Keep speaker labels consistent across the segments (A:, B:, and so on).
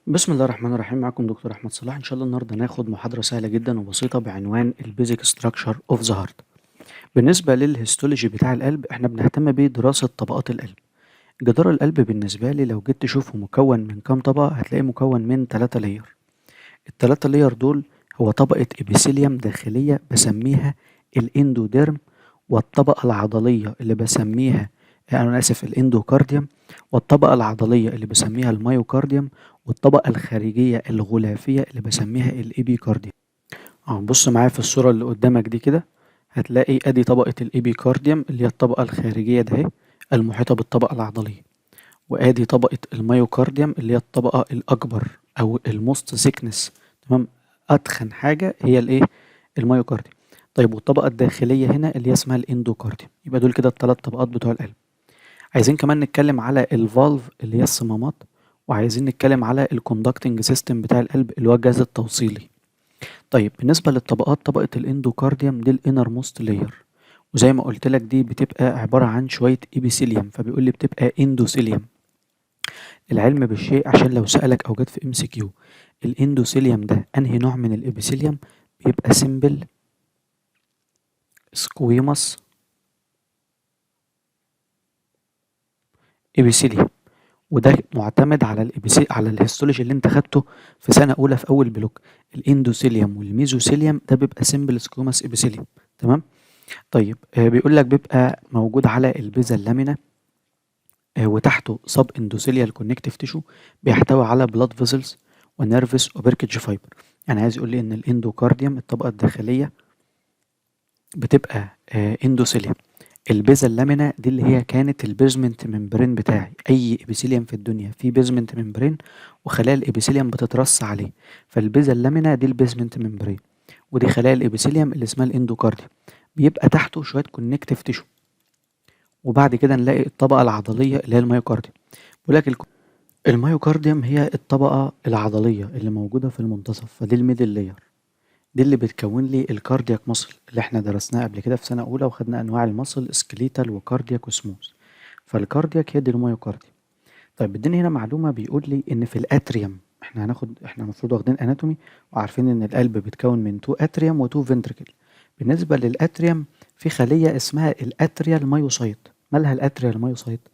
A: بسم الله الرحمن الرحيم. معكم دكتور أحمد صلاح. إن شاء الله النهاردة هناخد محاضرة سهلة جدا وبسيطة بعنوان ال basic structure of the heart. بالنسبة لل histology بتاع القلب، احنا بنهتم بدراسة طبقات القلب. جدار القلب بالنسبة لي لو جيت تشوفه مكون من كام طبقة، هتلاقيه مكون من 3 layer. التلاتة layer دول هو طبقة epithelium داخلية بسميها ال endoderm، والطبقة العضلية اللي بسميها، أنا آسف، ال endocardium، والطبقة العضلية اللي بسميها ال myocardium، والطبقة الخارجية الغلافية اللي بسميها ال epicardium. بص معايا في الصورة اللي قدامك دي كده، هتلاقي ادي طبقة ال epicardium اللي هي الطبقة الخارجية ده اهي المحيطة بالطبقة العضلية، وادي طبقة ال myocardium اللي هي الطبقة الأكبر أو ال most thickness، تمام؟ أتخن حاجة هي الايه؟ ال myocardium. طيب، والطبقة الداخلية هنا اللي هي اسمها ال endocardium. يبقى دول كده الثلاث طبقات بتوع القلب. عايزين كمان نتكلم على ال valve اللي هي الصمامات، وعايزين نتكلم على ال conducting system بتاع القلب اللي هو الجهاز التوصيلي. طيب، بالنسبة للطبقات، طبقة ال endocardium دي ال innermost layer، وزي ما قلت لك دي بتبقى عبارة عن شوية epithelium، فبيقول لي بتبقى endothelium. العلم بالشيء عشان لو سألك أو جت في MCQ، ال endothelium ده أنهي نوع من ال epithelium؟ بيبقى simple squamous epithelium، وده معتمد على ال histology اللي انت خدته في سنة أولى في أول block. ال endothelium وال mesothelium ده بيبقى simple squamous epithelium، تمام؟ طيب، بيقول لك بيبقى موجود على ال basal lamina وتحته subendothelial connective tissue بيحتوي على blood vessels و nerves و Purkinje fiber. يعني عايز يقول لي ان ال endocardium الطبقة الداخلية بتبقى endothelium. ال basal lamina دي اللي هي كانت ال basement membrane بتاعي. اي epithelium في الدنيا في basement membrane وخلايا ال epithelium بتترص عليه، فال basal lamina دي ال basement membrane، ودي خلايا ال epithelium اللي اسمها ال endocardium، بيبقى تحته شوية connective tissue، وبعد كده نلاقي الطبقة العضلية اللي هي ال myocardium. بيقول لك ال myocardium هي الطبقة العضلية اللي موجودة في المنتصف، فدي ال middle layer، دي اللي بتكون لي ال cardiac muscle اللي احنا درسناها قبل كده في سنة أولى، وخدنا أنواع ال muscle skeletal و cardiac و smooth، فال cardiac هي دي ال myocardium. طيب، اديني هنا معلومة، بيقول لي إن في ال atrium، احنا المفروض واخدين anatomy وعارفين إن القلب بيتكون من two atrium و two ventricle. بالنسبة لل atrium في خلية اسمها ال atrial myocyte. مالها ال atrial myocyte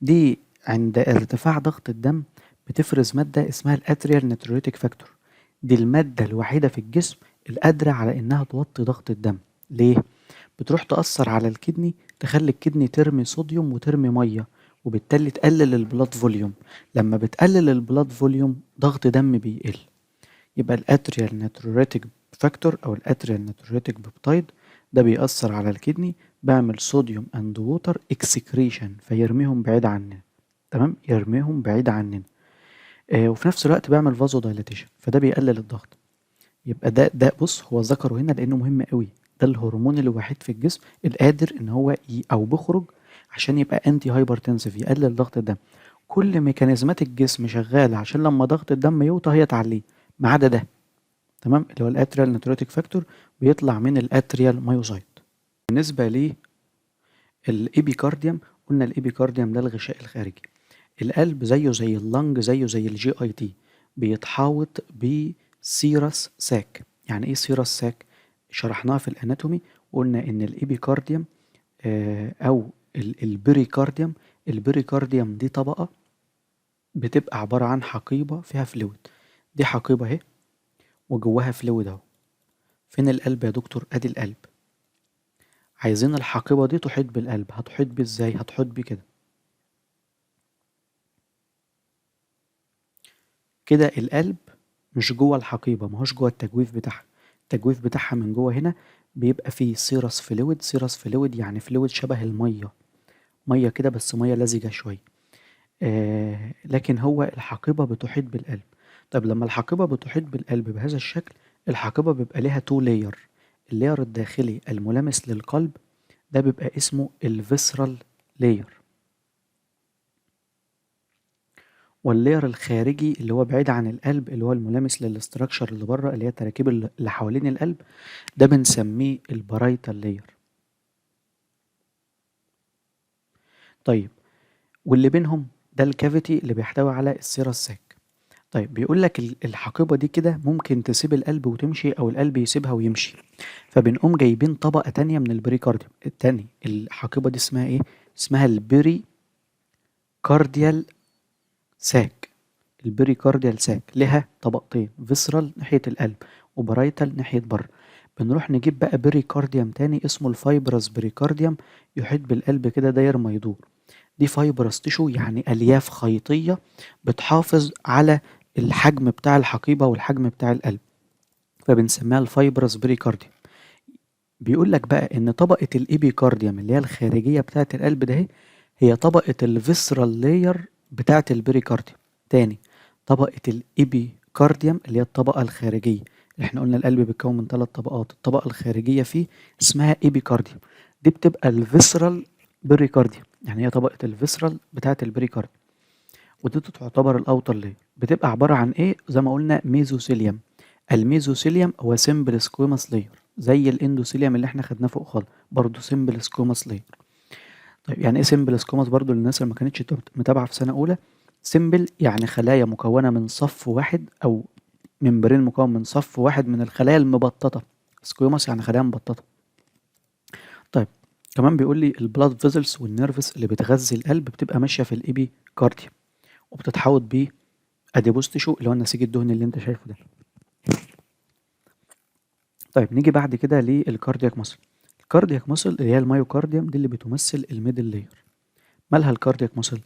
A: دي؟ عند ارتفاع ضغط الدم بتفرز مادة اسمها ال atrial natriuretic factor. دي المادة الوحيدة في الجسم القادرة على إنها توطي ضغط الدم. ليه؟ بتروح تأثر على ال kidney، تخلي ال kidney ترمي صوديوم وترمي مية، وبالتالي تقلل ال blood volume. لما بتقلل ال blood volume ضغط دم بيقل. يبقى ال atrial natriuretic factor او ال atrial natriuretic peptide ده بيأثر على ال kidney، بعمل sodium and water excretion، فيرميهم بعيد عننا، تمام؟ يرميهم بعيد عننا، وفي نفس الوقت بيعمل vasodilatation، فده بيقلل الضغط. يبقى ده بص، هو ذكره هنا لانه مهم قوي. ده الهرمون الوحيد في الجسم القادر ان هو او بيخرج عشان يبقى antihypertensive، يقلل ضغط الدم. كل ميكانيزمات الجسم شغالة عشان لما ضغط الدم يوطى هي تعليه، ما عدا ده، تمام؟ اللي هو ال atrial natriuretic factor بيطلع من ال atrial myocyte. بالنسبة لي ال epicardium، قلنا ال epicardium ده الغشاء الخارجي. القلب زيه زي ال lung، زيه زي ال GIT، بيتحاوط ب serous sac. يعني ايه serous sac؟ شرحناها في ال anatomy، وقلنا ان ال epicardium او ال pericardium، ال pericardium دي طبقة بتبقى عبارة عن حقيبة فيها fluid. دي حقيبة اهي وجواها fluid اهو. فين القلب يا دكتور؟ ادي القلب. عايزين الحقيبة دي تحيط بالقلب، هتحيط بيه ازاي؟ هتحيط بيه كده كده. القلب مش جوه الحقيبة، ماهوش جوه التجويف بتاعها. التجويف بتاعها من جوه هنا بيبقى فيه serous fluid. serous fluid يعني fluid شبه المية، مية كده بس مية لزجة شوية، لكن هو الحقيبة بتحيط بالقلب. طيب، لما الحقيبة بتحيط بالقلب بهذا الشكل، الحقيبة بيبقى ليها two layer. ال layer الداخلي الملامس للقلب ده بيبقى اسمه ال visceral layer، وال layer الخارجي اللي هو بعيد عن القلب، اللي هو الملامس لل structure اللي بره، اللي هي التراكيب اللي حوالين القلب، ده بنسميه ال parietal layer. طيب، واللي بينهم ده ال cavity اللي بيحتوي على ال serous sac. طيب بيقول لك الحقيبة دي كده ممكن تسيب القلب وتمشي، أو القلب يسيبها ويمشي. فبنقوم جايبين طبقة تانية من ال pericardium. التاني الحقيبة دي اسمها ايه؟ اسمها ال pericardial sac. ال pericardial sac لها طبقتين، visceral ناحية القلب و parietal ناحية بره. بنروح نجيب بقى pericardium تاني اسمه ال fibrous pericardium، يحيط بالقلب كده داير ما يدور. دي fibrous tissue، يعني ألياف خيطية بتحافظ على الحجم بتاع الحقيبة والحجم بتاع القلب، فبنسميها ال fibrous pericardium. بيقول لك بقى ان طبقة ال epicardium اللي هي الخارجية بتاعة القلب ده هي طبقة ال visceral layer بتاعة ال pericardium. تاني، طبقة ال epicardium اللي هي الطبقة الخارجية، احنا قلنا القلب بيتكون من 3 طبقات، الطبقة الخارجية فيه اسمها epicardium، دي بتبقى ال visceral pericardium، يعني هي طبقة ال visceral بتاعة ال pericardium، ودي تعتبر ال outer layer. بتبقى عبارة عن ايه؟ زي ما قلنا mesothelium. ال mesothelium هو simple squamous layer زي ال endothelium اللي احنا خدناه فوق خالص، برضه simple squamous layer. طيب يعني ايه simple squamous؟ برضه للناس اللي ما كانتش متابعة في سنة أولى، simple يعني خلايا مكونة من صف واحد أو membrane مكون من صف واحد من الخلايا المبططة، squamous يعني خلايا مبططة. طيب كمان بيقول لي ال blood vessels وال nerves اللي بتغذي القلب بتبقى ماشية في ال epicardium وبتتحوط بيه adipose tissue اللي هو النسيج الدهني اللي انت شايفه ده. طيب نيجي بعد كده لل cardiac muscle. ال cardiac muscle اللي هي ال myocardium دي اللي بتمثل ال middle layer. مالها ال cardiac muscle؟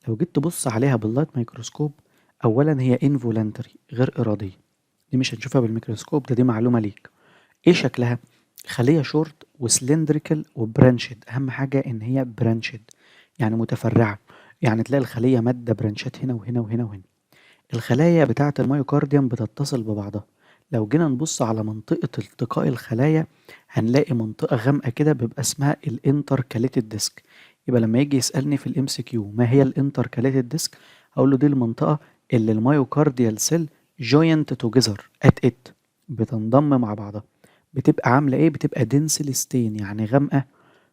A: لو جيت تبص عليها بال light microscope، اولا هي involuntary غير اراديه، دي مش هنشوفها بالميكروسكوب ده، دي معلومه ليك. ايه شكلها؟ خليه short و cylindrical و branched. اهم حاجه ان هي branched يعني متفرعه، يعني تلاقي الخليه مادة branch ات هنا وهنا وهنا وهنا. الخلايا بتاعه ال myocardium بتتصل ببعضها. لو جينا نبص على منطقة التقاء الخلايا هنلاقي منطقة غامقة كده بيبقى اسمها ال intercalated disc. يبقى لما يجي يسألني في ال MCQ ما هي ال intercalated disc، هقول له دي المنطقة اللي ال myocardial cell joined together at it، بتنضم مع بعضها. بتبقى عاملة ايه؟ بتبقى densely stain، يعني غامقة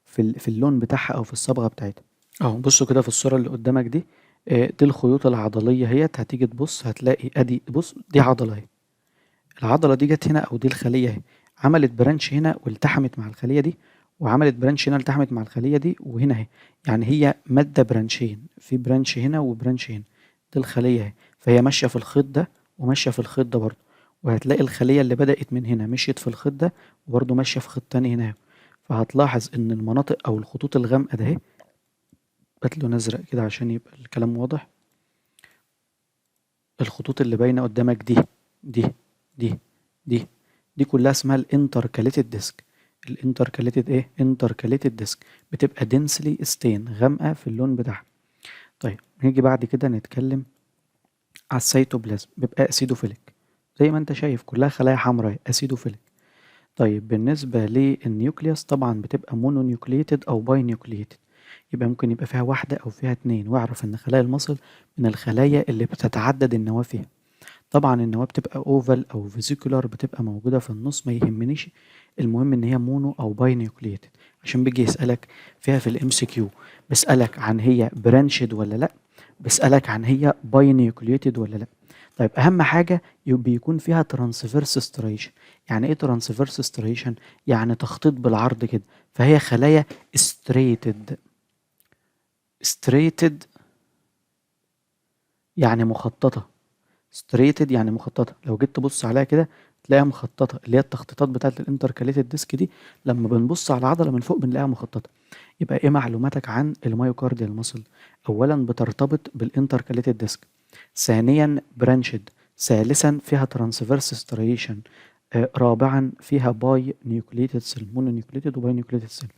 A: في اللون بتاعها او في الصبغة بتاعتها. اهو بصوا كده في الصورة اللي قدامك دي، دي الخيوط العضلية اهيت. هتيجي تبص هتلاقي ادي، بص دي عضلة اهي، العضلة دي جت هنا او دي الخلية اهي، عملت branch هنا والتحمت مع الخلية دي، وعملت branch هنا التحمت مع الخلية دي، وهنا اهي، يعني هي مادة branch ين، في branch هنا و branch هنا، دي الخلية اهي، فهي ماشية في الخيط ده وماشية في الخيط ده برضه. وهتلاقي الخلية اللي بدأت من هنا مشيت في الخيط ده وبرضه ماشية في خيط تاني هنا اهي. فهتلاحظ ان المناطق او الخطوط الغامقة ده اهي، هات لون ازرق كده عشان يبقى الكلام واضح. الخطوط اللي باينة قدامك دي دي دي دي دي كلها اسمها ال intercalated disc. ال intercalated ايه؟ intercalated disc بتبقى densely stain، غامقة في اللون بتاعها. طيب نيجي بعد كده نتكلم على السيتوبلازم. بيبقى acidophilic زي ما انت شايف، كلها خلايا حمراء acidophilic. طيب بالنسبة لل nucleus طبعا بتبقى mononucleated او binucleated، يبقى ممكن يبقى فيها واحدة او فيها اتنين. واعرف ان خلايا ال muscle من الخلايا اللي بتتعدد النواة فيها. طبعا النواة بتبقى oval او vesicular، بتبقى موجودة في النص، ما يهمنيش، المهم ان هي mono او binucleated، عشان بيجي يسألك فيها في ال MCQ، بيسألك عن هي branched ولا لا، بيسألك عن هي binucleated ولا لا. طيب اهم حاجة بيكون فيها transverse striation. يعني ايه transverse striation؟ يعني تخطيط بالعرض كده، فهي خلايا striated. striated يعني مخططة، striated يعني مخططة. لو جيت تبص عليها كده تلاقيها مخططة، اللي هي التخطيطات بتاعت ال intercalated disc دي، لما بنبص على العضلة من فوق بنلاقيها مخططة. يبقى ايه معلوماتك عن ال myocardial muscle؟ اولا بترتبط بال intercalated disc، ثانيا branched، ثالثا فيها transverse striation، رابعا فيها binucleated cell، mononucleated و binucleated cell.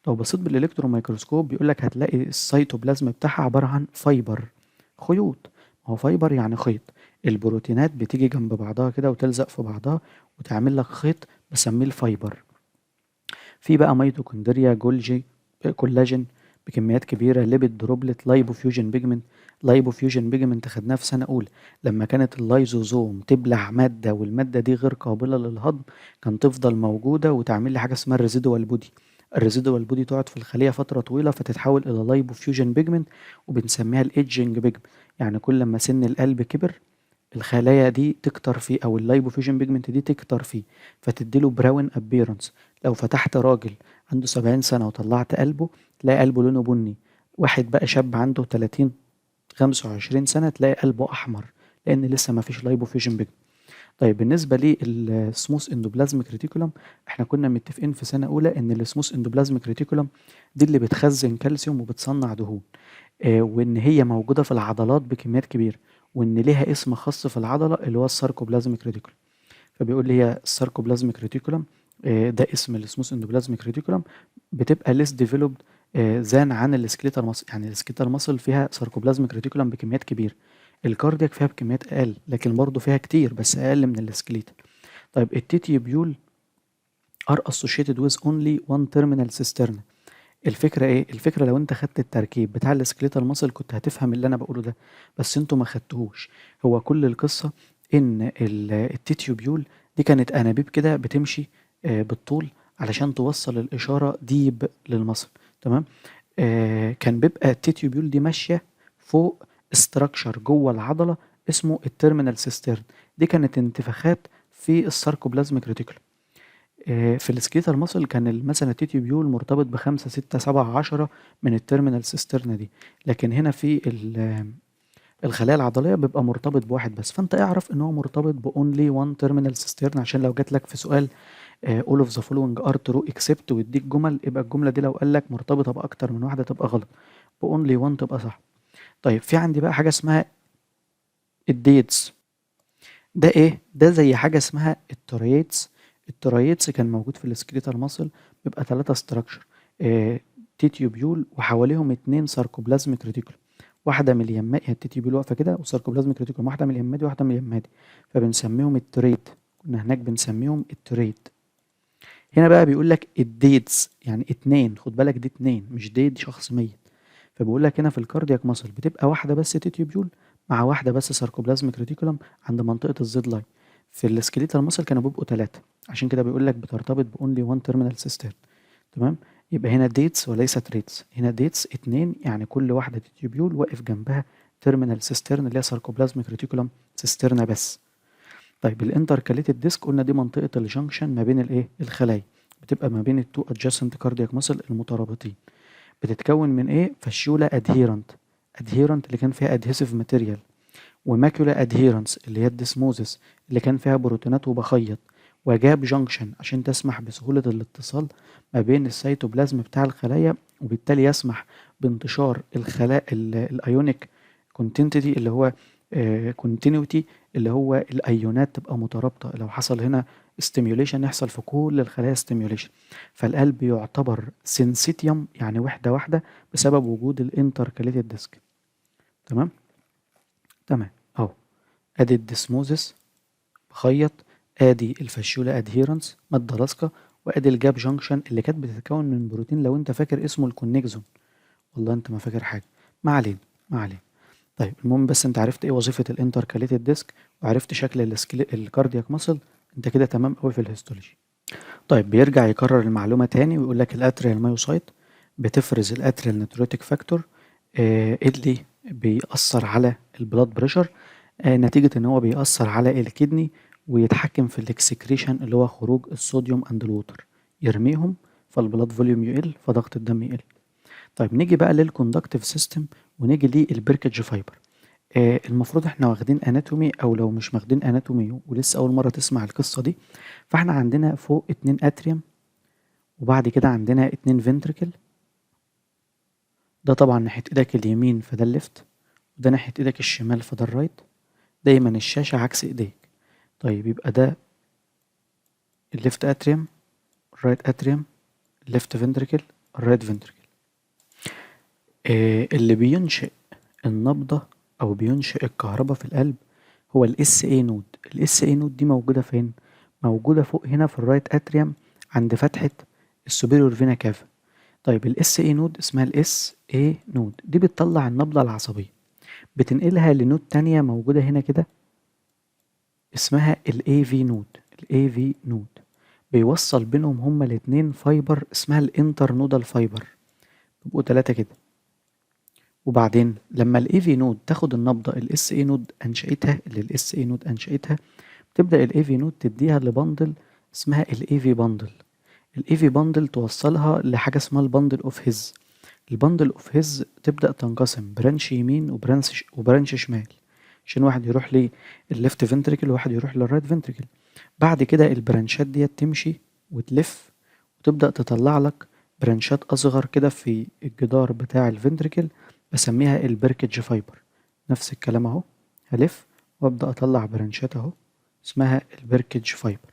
A: لو بصيت بال electron microscope بيقول لك هتلاقي السيتوبلازم بتاعها عبارة عن fiber، خيوط. ما هو fiber يعني خيط، البروتينات بتيجي جنب بعضها كده وتلزق في بعضها وتعمل لك خيط بسميه ال fiber. في بقى mitochondria، Golgi، collagen بكميات كبيرة، lipid droplet، lipofuscin pigment. lipofuscin pigment خدناه في سنة أولى، لما كانت اللايزوزوم تبلع مادة والمادة دي غير قابلة للهضم كان تفضل موجودة وتعمل لي حاجة اسمها ال residual body. ال residual body تقعد في الخلية فترة طويلة فتتحول إلى lipofuscin pigment، وبنسميها ال aging pigment. يعني كل ما سن القلب كبر الخلايا دي تكتر فيه او ال lipofuscin pigment دي تكتر فيه، فتديله brown appearance. لو فتحت راجل عنده 70 سنة وطلعت قلبه تلاقي قلبه لونه بني. واحد بقى شاب عنده 30 25 سنة تلاقي قلبه أحمر، لأن لسه ما فيش lipofuscin pigment. طيب بالنسبة لل smooth endoplasmic reticulum، احنا كنا متفقين في سنة أولى إن ال smooth endoplasmic reticulum دي اللي بتخزن كالسيوم وبتصنع دهون، وإن هي موجودة في العضلات بكميات كبيرة، وإن ليها اسم خاص في العضلة اللي هو ال sarcoplasmic reticulum. فبيقول لي هي ال sarcoplasmic reticulum، ده اسم ال smooth endoplasmic reticulum، بتبقى less developed than عن ال skeletal muscle. يعني ال skeletal muscle فيها sarcoplasmic reticulum بكميات كبيرة، ال cardiac فيها بكميات اقل، لكن برضه فيها كتير بس اقل من ال skeletal. طيب ال T tubule are associated with only one terminal cisterna. الفكرة ايه؟ الفكرة لو انت خدت التركيب بتاع ال skeletal muscle كنت هتفهم اللي انا بقوله ده، بس انتوا ما خدتوهوش. هو كل القصة ان ال T tubule دي كانت انابيب كده بتمشي بالطول علشان توصل الاشارة deep لل muscle، تمام؟ كان بيبقى ال T tubule دي ماشية فوق structure جوه العضلة اسمه ال terminal cistern. دي كانت انتفاخات في ال sarcoplasmic reticulum. في ال skeletal muscle كان مثلا ال T tubule مرتبط ب5 6 7 10 من ال terminal cisterna دي، لكن هنا في الخلايا العضلية بيبقى مرتبط بواحد بس. فانت اعرف ان هو مرتبط ب only one terminal cistern، عشان لو جات لك في سؤال all of the following are true except ويديك جمل، يبقى الجملة دي لو قال لك مرتبطة بأكتر من واحدة تبقى غلط، ب only one تبقى صح. طيب في عندي بقى حاجة اسمها ال dyads. ده ايه؟ ده زي حاجة اسمها ال triads. ال triads كان موجود في ال skeletal muscle، بيبقى 3 structure، T tubule وحواليهم 2 sarcoplasmic reticulum، واحدة من اليمة، هي ال T tubule واقفة كده و sarcoplasmic reticulum، واحدة من اليمة دي وواحدة من اليمة دي، فبنسميهم ال triad. كنا هناك بنسميهم ال triad. هنا بقى بيقول لك ال dyads، يعني 2، خد بالك دي 2 مش dead شخص ميت. فبيقول لك هنا في ال cardiac muscle بتبقى واحدة بس T tubule مع واحدة بس sarcoplasmic reticulum عند منطقة ال Z line. في ال skeletal muscle كانوا بيبقوا 3، عشان كده بيقول لك بترتبط ب only 1 terminal cistern، تمام؟ يبقى هنا dyads وليس triads. هنا dyads 2، يعني كل واحدة tubule واقف جنبها terminal cistern اللي هي sarcoplasmic reticulum cisterna بس. طيب ال intercalated disc قلنا دي منطقة ال junction ما بين الايه؟ الخلايا، بتبقى ما بين ال two adjacent cardiac muscle المترابطين. بتتكون من ايه؟ fasciole adherent، adherent اللي كان فيها adhesive material، و macula adherens اللي هي ال desmosome اللي كان فيها بروتينات وبخيط، و gap junction عشان تسمح بسهولة الاتصال ما بين السيتوبلازم بتاع الخلايا، وبالتالي يسمح بانتشار الخلايا ال ionic continuity اللي هو continuity اللي هو الايونات تبقى مترابطة. لو حصل هنا stimulation يحصل في كل الخلايا stimulation. فالقلب يعتبر syncytium، يعني وحدة واحدة، بسبب وجود ال intercalated disc. تمام؟ تمام اهو، ادي ال desmosome بخيط، ادي ال fasciole adherens مادة لاصقة، وادي ال gap junction اللي كانت بتتكون من بروتين لو انت فاكر اسمه ال connexon. والله انت ما فاكر حاجة، ما علينا ما علينا. طيب المهم بس انت عرفت ايه وظيفة ال intercalated disc وعرفت شكل ال cardiac muscle، انت كده تمام قوي في ال histology. طيب بيرجع يكرر المعلومة تاني ويقول لك ال atrial myocyte بتفرز ال atrial natriuretic factor، اللي بيأثر على ال blood pressure، نتيجة ان هو بيأثر على ال kidney ويتحكم في ال excretion اللي هو خروج الصوديوم and ال water، يرميهم فال blood volume يقل فضغط الدم يقل. طيب نيجي بقى لل conductive system ونيجي لل Purkinje fiber. المفروض احنا واخدين anatomy، او لو مش واخدين anatomy ولسه اول مره تسمع القصه دي، فاحنا عندنا فوق 2 atrium وبعد كده عندنا 2 ventricle. ده طبعا ناحيه ايدك اليمين فده ال left، وده ناحيه ايدك الشمال فده ال right. دايما الشاشه عكس ايديك. طيب يبقى ده ال left atrium، ال right atrium، ال left ventricle، ال right ventricle. اللي بينشئ النبضة أو بينشئ الكهرباء في القلب هو ال SA node. ال SA node دي موجودة فين؟ موجودة فوق هنا في ال right atrium عند فتحة ال superior vena cava. طيب ال SA node اسمها ال SA node، دي بتطلع النبضة العصبية، بتنقلها ل node تانية موجودة هنا كده اسمها ال AV node. ال AV node بيوصل بينهم هما الاتنين fiber اسمها ال internodal fiber، بيبقوا 3 كده. وبعدين لما ال AV node تاخد النبضه ال SA node انشاتها، اللي ال SA node انشاتها، تبدا ال AV node تديها ل bundle اسمها ال AV bundle. ال AV bundle توصلها لحاجة اسمها ال bundle of His. ال bundle of His تبدا تنقسم branch يمين و branch شمال، عشان واحد يروح للل left ventricle وواحد يروح لل right ventricle. بعد كده ال branchات ديت تمشي وتلف وتبدأ تطلع لك branchات أصغر كده في الجدار بتاع ال ventricle، بسميها ال Purkinje fiber. نفس الكلام اهو، هلف وابدأ اطلع branchات اهو اسمها ال Purkinje fiber،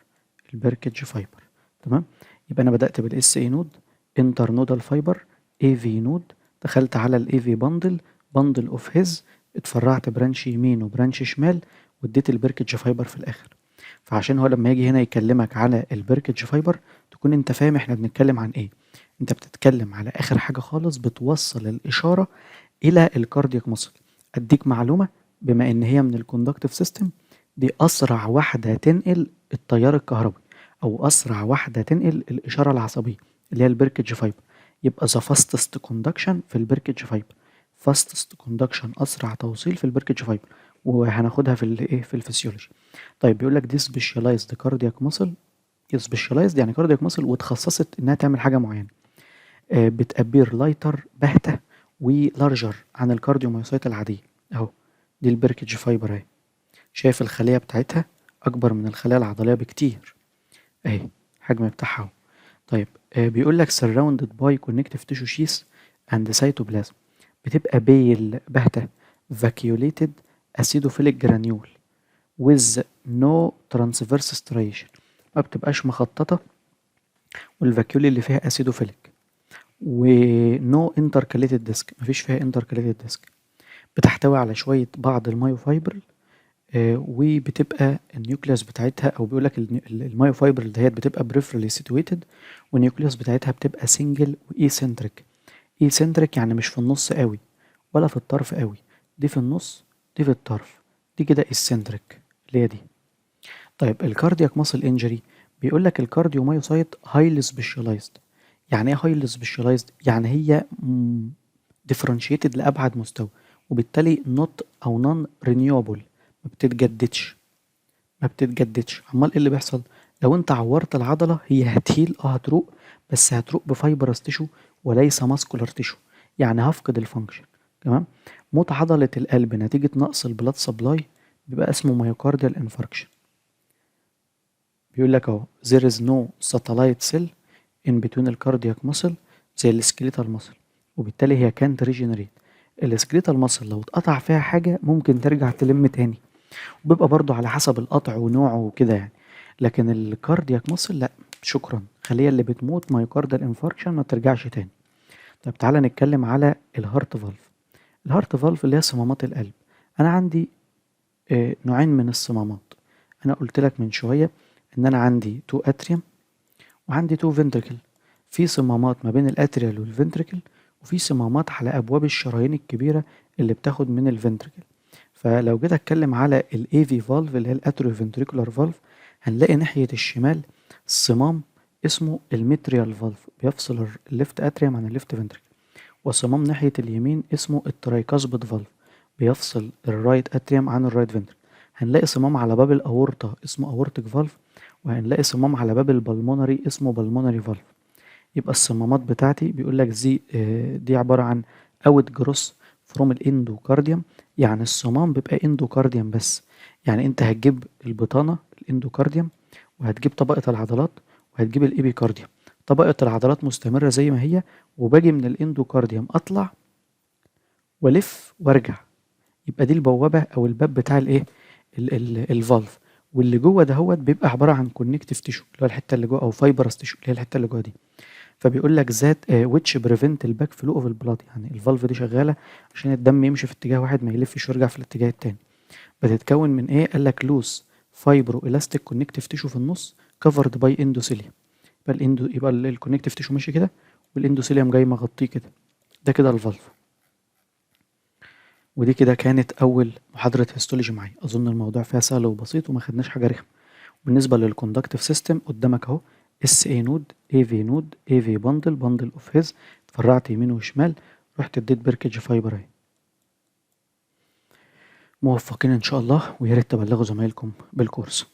A: ال Purkinje fiber. تمام؟ يبقى انا بدأت بال SA node، internodal fiber، AV node، دخلت على ال AV bundle، bundle of His، اتفرعت branch يمين و branch شمال، واديت ال Purkinje fiber في الاخر. فعشان هو لما يجي هنا يكلمك على ال Purkinje fiber تكون انت فاهم احنا بنتكلم عن ايه. انت بتتكلم على اخر حاجة خالص بتوصل الاشارة الى ال cardiac muscle. اديك معلومة بما ان هي من ال conductive system، دي اسرع واحدة تنقل التيار الكهربي او اسرع واحدة تنقل الاشارة العصبية، اللي هي ال Purkinje fiber. يبقى the fastest conduction في ال Purkinje fiber، fastest conduction، اسرع توصيل في ال Purkinje fiber، وهناخدها في الايه؟ في الفسيولوجي. طيب، بيقول لك دي specialized cardiac muscle. specialized يعني cardiac muscle وتخصصت انها تعمل حاجة معينه. بت appear lighter، باهته، و larger عن ال cardiomyocyte العاديه. اهو دي ال Purkinje fiber اهي، شايف الخلية بتاعتها اكبر من الخلايا العضلية بكتير، اهي الحجم بتاعها اهو. طيب، بيقول لك surrounded by connective tissue sheath and cytoplasm، بتبقى pale، باهتة، vacuolated acidophilic granule with no transverse striation، ما بتبقاش مخططة، وال vacuole اللي فيها acidophilic، و no intercalated disc، مفيش فيها intercalated disc. بتحتوي على شوية بعض ال myofibril، وبتبقى ال nucleus بتاعتها، او بيقول لك ال myofibril دهيت بتبقى peripherally situated، وال nucleus بتاعتها بتبقى single و eccentric. eccentric يعني مش في النص قوي ولا في الطرف قوي، دي في النص، دي في الطرف، دي كده eccentric اللي هي دي. طيب، ال cardiac muscle injury، بيقول لك ال cardiomyocyte highly specialized. يعني ايه highly specialized؟ يعني هي differentiated لأبعد مستوى، وبالتالي not أو non renewable، ما بتتجددش، ما بتتجددش. امال ايه اللي بيحصل؟ لو انت عورت العضلة هي هت heal، هتروق، بس هتروق ب fibrous tissue وليس muscular tissue، يعني هفقد ال function. تمام؟ موت عضلة القلب نتيجة نقص ال blood supply بيبقى اسمه myocardial infarction. بيقول لك اهو there is no satellite cell in between ال cardiac muscle زي ال skeletal muscle، وبالتالي هي كانت ريجنريت. ال skeletal muscle لو اتقطع فيها حاجة ممكن ترجع تلم تاني، وبيبقى برضو على حسب القطع ونوعه وكده يعني، لكن ال cardiac muscle لا شكرا، الخلية اللي بتموت myocardial infarction ما ترجعش تاني. طيب، تعالى نتكلم على ال heart valve. ال heart valve اللي هي صمامات القلب. انا عندي نوعين من الصمامات. انا قلت لك من شوية ان انا عندي two atrium وعندي two ventricle. في صمامات ما بين ال atrial وال ventricle، وفي صمامات على ابواب الشرايين الكبيرة اللي بتاخد من ال ventricle. فلو جيت اتكلم على ال AV valve اللي هي ال atrioventricular valve، هنلاقي ناحية الشمال صمام اسمه ال mitral valve بيفصل ال left atrium عن ال left ventricle، وصمام ناحية اليمين اسمه ال tricuspid valve بيفصل ال right atrium عن ال right ventricle. هنلاقي صمام على باب الاورطه اسمه aortic valve، وهنلاقي صمام على باب ال pulmonary اسمه pulmonary valve. يبقى الصمامات بتاعتي بيقول لك زي دي عبارة عن outgrowth from ال endocardium، يعني الصمام بيبقى endocardium بس. يعني انت هتجيب البطانة ال endocardium، وهتجيب طبقه العضلات، وهتجيب ال epicardium. طبقه العضلات مستمرة زي ما هي، وباجي من ال endocardium اطلع والف وارجع، يبقى دي البوابة او الباب بتاع الايه؟ ال valve. واللي جوه دهوت بيبقى عبارة عن connective tissue اللي هو الحتة اللي جوه، او fibrous tissue اللي هي الحتة اللي جوه دي. فبيقول لك that which prevent ال back flow of ال blood، يعني ال valve دي شغالة عشان الدم يمشي في اتجاه واحد، ما يلفش ويرجع في الاتجاه التاني. بتتكون من ايه؟ قال لك loose fibroelastic connective tissue في النص covered by endothelium. يبقى ال endo يبقى ال connective tissue ماشي كده وال endothelium جاي مغطيه كده. ده كده ال valve. ودي كده كانت أول محاضرة histology معايا. أظن الموضوع فيها سهل وبسيط وما خدناش حاجة رخمة. بالنسبة لل conductive system قدامك أهو: SA node، AV node، AV bundle، bundle of His، اتفرعت يمين وشمال، رحت اديت Purkinje fiber اهي. موفقين إن شاء الله، ويا ريت تبلغوا زمايلكم بالكورس.